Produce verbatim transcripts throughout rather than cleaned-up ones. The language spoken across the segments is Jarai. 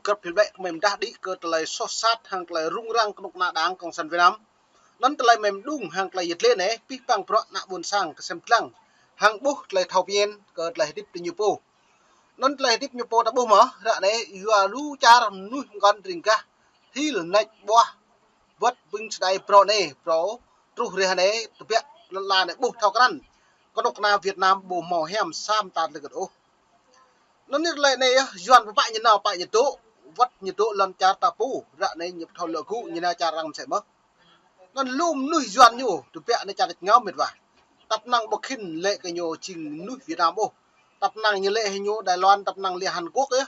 Grăp hil bĕ kơ mơi mơdah đĭ kơ tơlơi soh sat hăng tơlơi rŭng răng kơnuk kơna Đảng Cộng sản Việt Nam. Anŭn tơlơi mơi mơđung hăng tơlơi yet lĕ anai, pih pang prŏ ană ƀôn sang kơsem dlăng hăng ƀuh tơlơi thâo pơñen kơ tơlơi hơdip tơ ñu pô. Anŭn tơlơi hơdip ñu pô ta ƀuh mơ̆, ră anai yua lu čar mơnuih mơkŏn tơring gah hil nač ƀuah wơ̆t ƀing sơdai phrâo anai, phrâo truh reh anai, tơbiă lŏn ala anai ƀuh thâo krăn. Kơnuk kơna Việt Nam ƀu hmâo hiam sa mơta tơlơi hơget ôh. Anŭn yơh tơlơi anai yơh, Yuan pơpă ñu nao pă ñu dŏ, wơ̆t ñu dŏ lŏn čar ta pô, ră anai ñu pơthâo lŏ gŭ, ñu nao čar arăng mơsĕ mơ̆. Anŭn lu mơnuih Yuan ñu, tơbiă anai čar ngao mĕt wa. Tăp năng ƀu khĭn lĕ kơ ñu jing mơnuih Việt Nam ôh. Tăp năng ñu lĕ hĭ ñu Đài Loan, tăp năng lĕ Hàn Quốc yơh.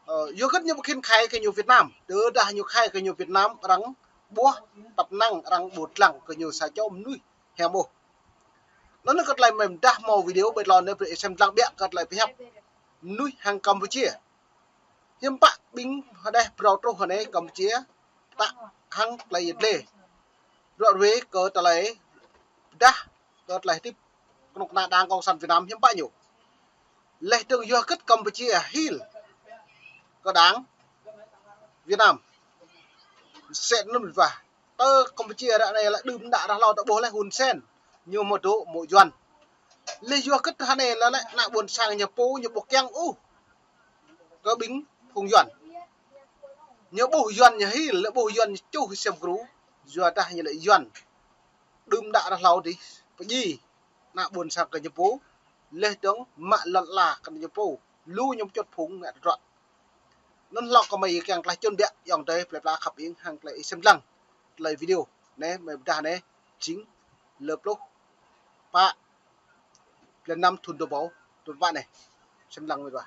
Ơ, yua hơget ñu ƀu khĭn khai kơ ñu Việt Nam. Tơdah ñu khai kơ ñu Việt Nam, arăng ƀuah, tăp năng arăng ƀu dlăng kơ ñu sa čô mơnuih hiam ôh. Anŭn kơ tơlơi mơi mơdah hmâo video ƀơi tlôn anai brơi sem dlăng biă kơ tơlơi pơhiăp mơnuih hăng Campuchia. Hiư̆m pă ƀing hơđeh phrâo truh anai Campuchia, pơtă hăng tơlơi yet lĕ. Ruă ruê kơ tơlơi pơdah kơ tơlơi hơdip kơnuk kơna Đảng Cộng sản Việt Nam hiư̆m pă ñu. Leh dơ̆ng yua hơget Campuchia hil kơ Đảng Việt Nam. Sĕt nŭn wa. Tơ Campuchia ră anai lĕ đưm đă rah hlâo ta ƀuh leh Hun Sen. Ñu mơ̆ dŏ mơ̆ Yuan. Leh yua hơget ră anai lĕ lĕ ană ƀôn sang ñu pô ñu ƀu kiăng ôh kơ ƀing phung Yuan. Ñu ƀuh Yuan ñu hil, lĕ ƀuh Yuan ñu čuh sem gru. Yua dah ñu lĕ Yuan. Đưm đă rah hlâo dih. Pơjing ană ƀôn sang kơ ñu pô. Leh dơ̆ng mă lŏn ala kơ ñu pô. Lu ñu pơčŭt phung ngă tơdruă. Anŭn hlâo kơ mơi kiăng tơlơi čun biă, ayŏng adơi plơi pla khăp ing hăng tơlơi ih sem dlăng. Tơlơi video anai, mơi pơdah anai, jing lơ pluh pă, blan năm thŭn dua ƀâo dua pă anai. Sem dlăng mơi wa.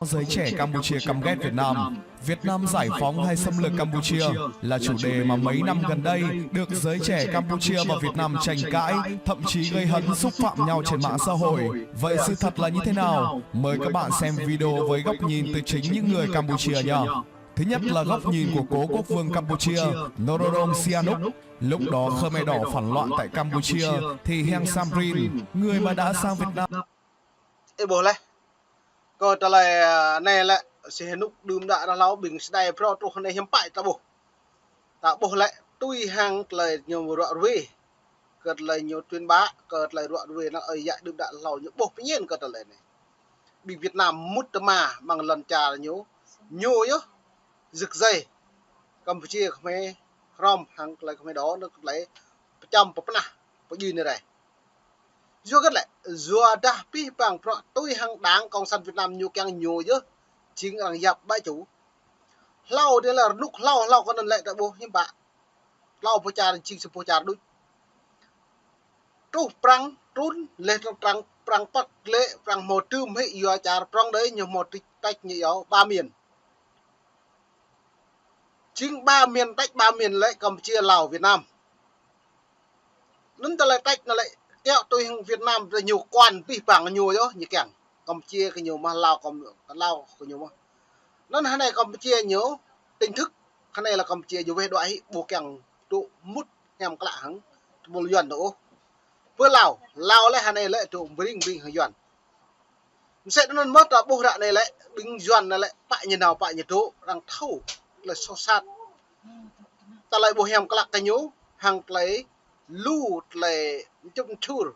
Giới trẻ Campuchia căm ghét Việt Nam. Việt Nam giải phóng hay xâm lược Campuchia là chủ đề mà mấy năm gần đây được giới trẻ Campuchia và Việt Nam tranh cãi, thậm chí gây hấn xúc phạm nhau trên mạng xã hội. Vậy sự thật là như thế nào? Mời các bạn xem video với góc nhìn từ chính những người Campuchia nhé. Thứ nhất là góc nhìn của cố quốc vương Campuchia Norodom Sihanouk. Lúc đó Khmer Đỏ phản loạn tại Campuchia thì Heng Samrin, người mà đã sang Việt Nam. Ih ƀuh leh. Kơ tơlơi, ơ, anai lĕ, Sihanouk đưm đă rah hlâo ƀing sơdai phrâo truh anai hiư̆m pă ta ƀuh. Ta ƀuh lĕ tui hăng tơlơi ñu ruă ruê. Kơ tơlơi ñu tuyên bố, kơ tơlơi ruă ruê năng ơi yă đưm đă rah hlâo ñu ƀuh pơñen kơ tơlơi anai. Ƀing Việt Nam mŭt tơma amăng lŏn čar ñu, ñu yơh rơ̆k rơ̆i Campuchia, Khmer Krom hăng tơlơi Khmer Đỏ năng tơlơi pơčăm pơpơnah pơjing anai rai. Yua hơget lĕ, yua dah pih pang prŏ tui hăng Đảng Cộng sản Việt Nam ñu kiăng ñu yơh, jing arăng yap ƀai ču. Hlâo dih lĕ rơnŭk hlâo, hlâo kơ anŭn lĕ ta ƀuh hiư̆m pă. Hlâo pơčar jing sa pơčar đôč. Truh prăng trŭn, leh truh prăng, prăng păt lĕ, prăng hmâo tơm hĭ yua čar prŏng đơi, ñu hmâo tĕč, tĕč ñu yua ba miền. Jing ba miền, tĕč ba miền lĕ Campuchia, Lào, Việt Nam. Anŭn tơlơi tĕč anŭn lĕ kiăo tui hăng Việt Nam, tơlơi ñu kuan pih pang ñu yơh, ñu kiăng. Campuchia kơ ñu mơ̆, Lào kơ, Lào kơ ñu mơ̆. Anŭn hơnai Campuchia ñu chính thức, hơnai lĕ Campuchia ñu weh đuaĭ hĭ ƀu kiăng dŏ mŭt hiam klă hăng tơpul Yuan dŏ ôh. Pơ Lào, Lào lĕ hơnai lĕ dŏ bring bring hăng Yuan. Mơsĕ anŭn mơ̆ ta ƀuh ră anai lĕ, ƀing Yuan anai lĕ, pă ñu nao, pă ñu dŏ, arăng thâo tơlơi soh sat. Tơlơi ƀu hiam klă kơ ñu, hăng tơlơi lu tơlơi mčŭp mčur.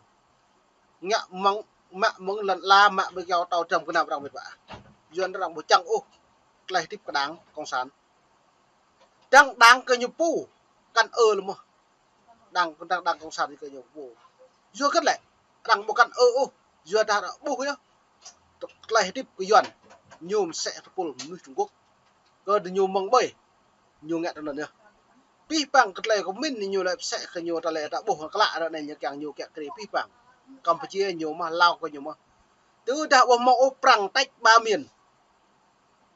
Ngă mơ̆ng, mă mơ̆ng lŏn ala, mă ƀơi kyâo tâo tram gơnam arăng mĕt wa. Yuan arăng ƀu čang ôh tơlơi hơdip kơ Đảng Cộng sản. Đảng, Đảng kơ ñu pô, kăn ơ lĕ mơ̆. Đảng, Đảng, Đảng Cộng sản kơ ñu pô. Yua hơget lĕ, arăng ƀu kăn ơ ôh, yua dah arăng ƀuh yơh. Tơlơi hơdip kơ Yuan, ñu mơsĕ tơpul mơnuih Trung Quốc. Kơ dih ñu mơ̆ng ƀơi, ñu ngă tơ anŭn yơh. Pih pang kơ tơlơi kơ min ñu lĕ mơsĕ kơ ñu tơlơi ta ƀuh klă ră anai ñu kiăng ñu kiăng kri pih pang. Campuchia ñu mơ̆, Lào kơ ñu mơ̆. Tơdah ƀu hmâo ôh prăng tĕč ba miền.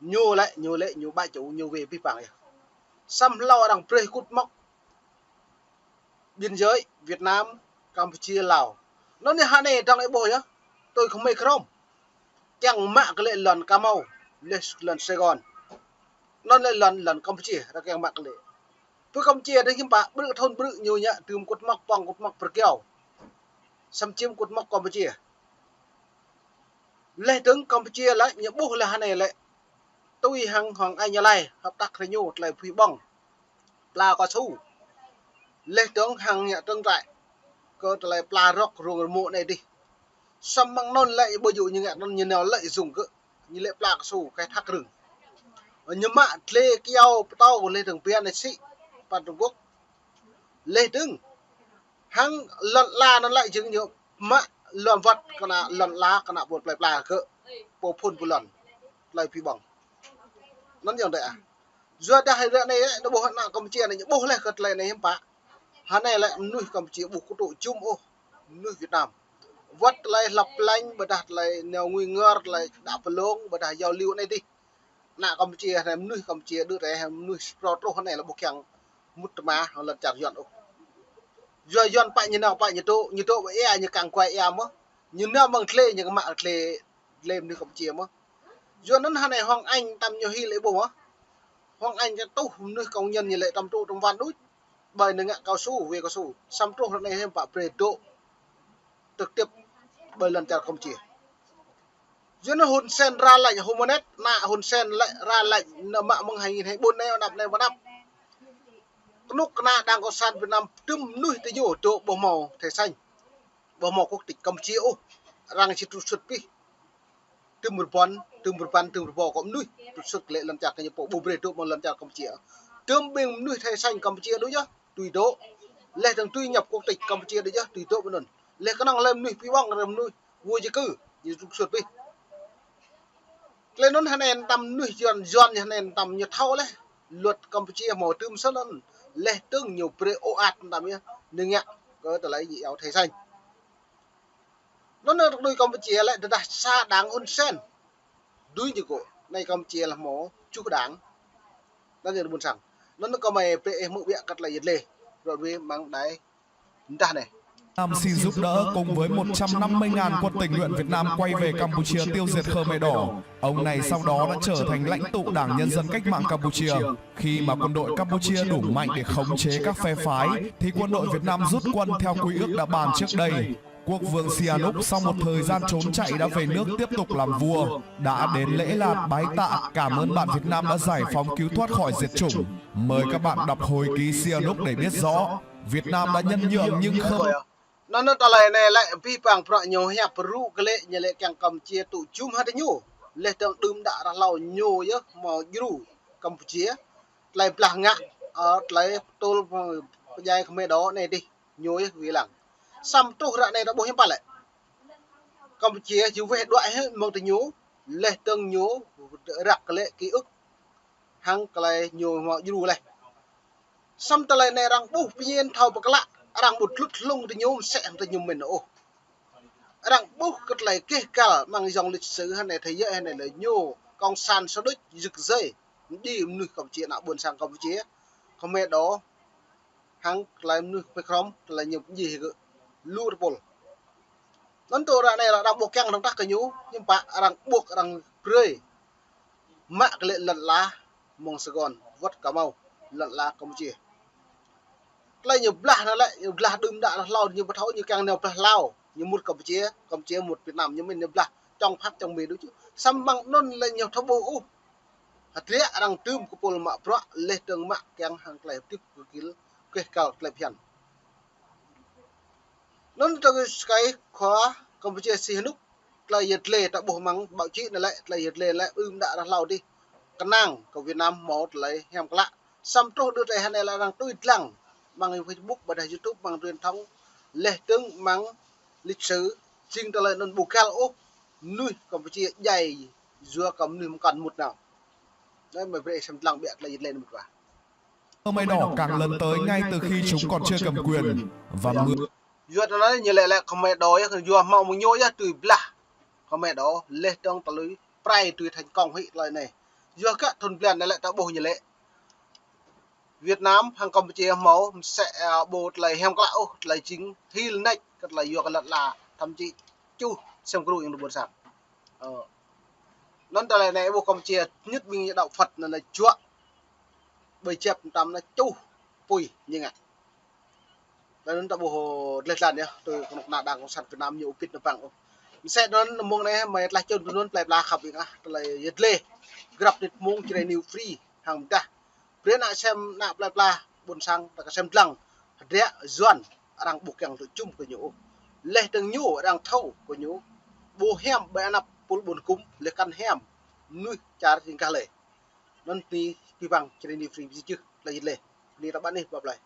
Ñu lĕ, ñu lĕ, ñu ƀai ču, ñu weh pih pang yơh. Samơ̆ hlâo arăng brơi kŭt mŏk biên giới Việt Nam, Campuchia, Lào. Anŭn anai hơnai dơ̆ng lĕ ƀuh yơh. Tui Khmer Krom. Kiăng mă kơ lĕ lŏn Cà Mau, lĕ lŏn Sài Gòn. Anŭn lĕ lŏn, lŏn Campuchia, arăng kiăng mă kơ lĕ. Pơ Campuchia dih hiư̆m pă, brư̆ thŭn brư̆ ñu ñă, tơm kŭt mŏk, pŏng kŭt mŏk pơrkiao. Samơ̆ čim kŭt mŏk Campuchia. Leh dơ̆ng Campuchia lĕ, ñu ƀuh lĕ hơnai lĕ. Tui hăng hŏng ai ñu laĭ, hợp tác rơ ñu tơlơi phi ƀong. Pla cao su. Laih dơ̆ng hăng ngă trưng trại. Kơ tơlơi pla rŏk rông rơmô anai dih. Samơ̆ mơ̆ng anŭn lĕ ƀu djơ̆ ñu ngă anŭn ñu nao lĕ rông kơ. Ñu lĕ pla cao su, khai thác rừng. Ñu mă tlê kyâo pơtâo laih dơ̆ng biă anai sĭ. Pơ Trung Quốc. Laih dơ̆ng. Hăng lŏn ala anŭn lĕ jing ñu mă lŏn wơ̆t kơ ană lŏn ala kơ ană ƀôn plơi pla kơ pô phŭn pô lŏn. Tơlơi phi ƀong. Anŭn yơh dêh ah. Yua dah ră anai, ơ, ƀuh ană Campuchia anai, ƀuh laih kơ tơlơi anai hiư̆m pă. Hơnai lĕ mơnuih Campuchia ƀu kơtŭ jum ôh mơnuih Việt Nam. Wơ̆t tơlơi lăp lĕng, ƀôdah tơlơi nao ngui ngor, tơlơi đa pơlông, ƀôdah giao lưu anai dih. Ană Campuchia anai, mơnuih Campuchia đưm rai, mơnuih sơprô truh anai lĕ ƀu kiăng mŭt tơma hăng lŏn čar Yuan ôh. Yua Yuan pă ñu nao pă ñu dŏ, ñu dŏ ƀơi ia ñu kăng kuai ia mơ̆n. Ñu nao mơ̆ng tlê ñu kơ mă tlê, tlê mơnuih Campuchia mơ̆n. Yua anŭn hơnai Hong Anh tăm ñu hil ih ƀuh mơ̆n. Hong Anh kơ tuh mơnuih công nhân ñu lĕ tăm tŭ tăm wan đôč. Ƀơi ñu ngă cao su, wê cao su. Samơ̆ truh ră anai hiư̆m pă brơi dŏ trực tiếp ƀơi lŏn čar Campuchia. Yua anŭn Hun Sen ra lĕ, Hun Manet, ană Hun Sen lĕ ra lĕ, ñu mă mơ̆ng hai nghìn hai mươi bốn anai, anăp anai, anăp. Kơnuk kơna Đảng Cộng sản Việt Nam tơm mơnuih tơ ñu dŏ ƀu hmâo thẻ xanh. Ƀu hmâo quốc tịch Campuchia ôh. Arăng či trục xuất pih. Tơm rơbon, tơm rơbon, tơm rơbâo kơ mơnuih trục xuất lĕ lŏn čar kơ ñu pô ƀu brơi dŏ mơ̆ng lŏn čar Campuchia. Tơm ƀing mơnuih thẻ xanh Campuchia đôč yơh, tui dŏ. Laih dơ̆ng tui nhập quốc tịch Campuchia đôč yơh, tui dŏ mơ̆n anŭn. Laih kơnơ̆ng lĕ mơnuih phi ƀong, lĕ mơnuih vô gia cư, ñu trục xuất pih. Tơlơi anŭn hơnai tăm mơnuih Yuan, Yuan hơnai tăm ñu thâo laih. Luật Campuchia hmâo tơm sơnăn. Laih dơ̆ng ñu brơi ôat tăm yơh. Ñu ngă kơ tơlơi ñu iâu thẻ xanh. Anŭn anai tơdơi Campuchia lĕ tơdah sa đảng Hun Sen. Dưi ñu kơ. Anai Campuchia lĕ hmâo tơjuh đảng. Anŭn yơh ƀôn sang. Anŭn kơ mơi brơi ih hmư̆ biă kơ tơlơi yơh lĕ. Rŏ rui mơ̆ng đài Nam xin giúp đỡ cùng với một trăm năm mươi ngàn quân tình nguyện Việt Nam quay về Campuchia tiêu diệt Khmer Đỏ. Ông này sau đó đã trở thành lãnh tụ Đảng Nhân dân Cách mạng Campuchia, khi mà quân đội Campuchia đủ mạnh để khống chế các phe phái, thì quân đội Việt Nam rút quân theo quy ước đã bàn trước đây. Quốc vương Sihanouk sau một thời gian trốn chạy đã về nước tiếp tục làm vua, đã đến lễ lạt bái tạ cảm ơn bạn Việt Nam đã giải phóng cứu thoát khỏi diệt chủng. Mời các bạn đọc hồi ký Sihanouk để biết rõ. Việt Nam đã nhân nhượng nhưng không. Anŭn tơlơi anai lĕ pih păng prăk ñu hiăp rŭ kơ lĕ ñu lĕ kiăng Campuchia tŭ jum hă tơ ñu. Laih dơ̆ng đưm đă ră hlâo ñu yơh hmâo djru Campuchia. Tơlơi blah ngă, ơ, tơlơi tŭl pơdjai Khmer Đỏ anai dih. Ñu yơh wĭ lăng. Samơ̆ truh ră anai ta ƀuh hiư̆m pă lĕ. Campuchia či weh đuaĭ hĭ mơ̆ng tơ ñu, laih dơ̆ng ñu răk kơ lĕ ký ức. Hăng tơlơi ñu hmâo djru laih. Samơ̆ tơlơi anai arăng ƀuh pơñen thâo pơklă, arăng ƀu tlut hlung tơ ñu mơsĕ hăng tơ ñu mơ̆n ôh. Arăng ƀuh kơ tơlơi keh kăl mơ̆ng dòng lịch sử hơnai thế giới hơnai lĕ ñu cộng sản sa đôč rơ̆k rơ̆i. Mơ̆ng djai mơnuih Campuchia, ană ƀôn sang Campuchia, Khmer Đỏ, hăng tơlơi mơnuih Khmer Krom, tơlơi ñu pơjih kơ lu tơpul. Anŭn tơ ră anai lĕ arăng ƀuh kiăng arăng tah kơ ñu, hiư̆m pă arăng ƀuh arăng brơi. Mă kơ lĕ lŏn ala mơ̆ng Sài Gòn, wơ̆t kơ hmâo lŏn ala Campuchia. Tơlơi ñu blah anai lĕ, ñu blah đưm đă ră hlâo, ñu ƀu thâo ñu kiăng nao blah hlâo, ñu mŭt Campuchia, Campuchia mŭt Việt Nam, ñu mĭn ñu blah, čŏng Pháp, čŏng Mi đôč. Samơ̆ mơ̆ng anŭn lĕ ñu thâo ƀuh ôh. Hơdră arăng tơm kơ pôl mă bruă, laih dơ̆ng mă kiăng hăng tơlơi hơdip kơ gil, keh kăl tơlơi phiăn. Anŭn tơ kơi khua Campuchia Sihanouk, tơlơi yơh lĕ ta ƀuh mơ̆ng báo chí anai lĕ, tơlơi yơh lĕ lĕ ưm đă ră hlâo dih. Kơnang kơ Việt Nam hmâo tơlơi hiam klă. Samơ̆ truh đưm rai hơnai lĕ arăng tui lăng mơ̆ng Facebook, ƀôdah YouTube, mơ̆ng truyền thông, laih dơ̆ng mơ̆ng lịch sử, jing tơlơi anŭn ƀu găl ôh, mơnuih Campuchia djai yua kơ mơnuih mơkŏn mŭt nao. Anai mơi brơi sem lăng biă tơlơi yơh lĕ mŭt wa. Khmer Đỏ càng lấn tới ngay từ khi chúng còn chưa cầm quyền và mượn. Yua tơlơi ñu lĕ lĕ Khmer Đỏ yơh, yua hmâo mơ̆ng ñu yơh tui blah Khmer Đỏ, laih dơ̆ng tơlơi prai tui thành công hĭ tơlơi anai. Yua kơ thun blan anai lĕ ta ƀuh ñu lĕ Việt Nam hăng Campuchia hmâo mơsĕ, ơ, ƀu tơlơi hiam klă ôh, tơlơi jing hil nač kơ tơlơi yua kơ lŏn ala, thậm chí čuh sem gru yang ƀôn sang. Ơ. Anŭn tơlơi anai ƀuh Campuchia ñŭt ƀing ñu đạo Phật anŭn lĕ juă. Ƀơi jĕp tăm anŭn čuh apui ñu ngă. Tơlơi anŭn ta ƀuh dleh dlan yơh, tui kơnuk kơna Đảng Cộng sản Việt Nam ñu ƀu pĭt nao păng ôh. Mơsĕ anŭn mông anai mơi tơlơi čun tui anŭn plơi pla khăp ƀing ah, tơlơi yơh lĕ. Grăp nit mông Jrai New Free hăng mơdah. Brơi ană sem ană plơi pla ƀôn sang ta kơ sem dlăng. Hơdră Yuan arăng ƀu kiăng tŭ čum kơ ñu ôh. Leh tơng ñu arăng thâo kơ ñu ƀu hiam ƀơi anăp pul ƀun kum leh kăn hiam mơnuih čar ring kah lĕ. Anŭn bơni abih bang Jrai New Free ƀing čih tơlơi yơh lĕ. Bơni ta ƀăn ih ƀă plơi.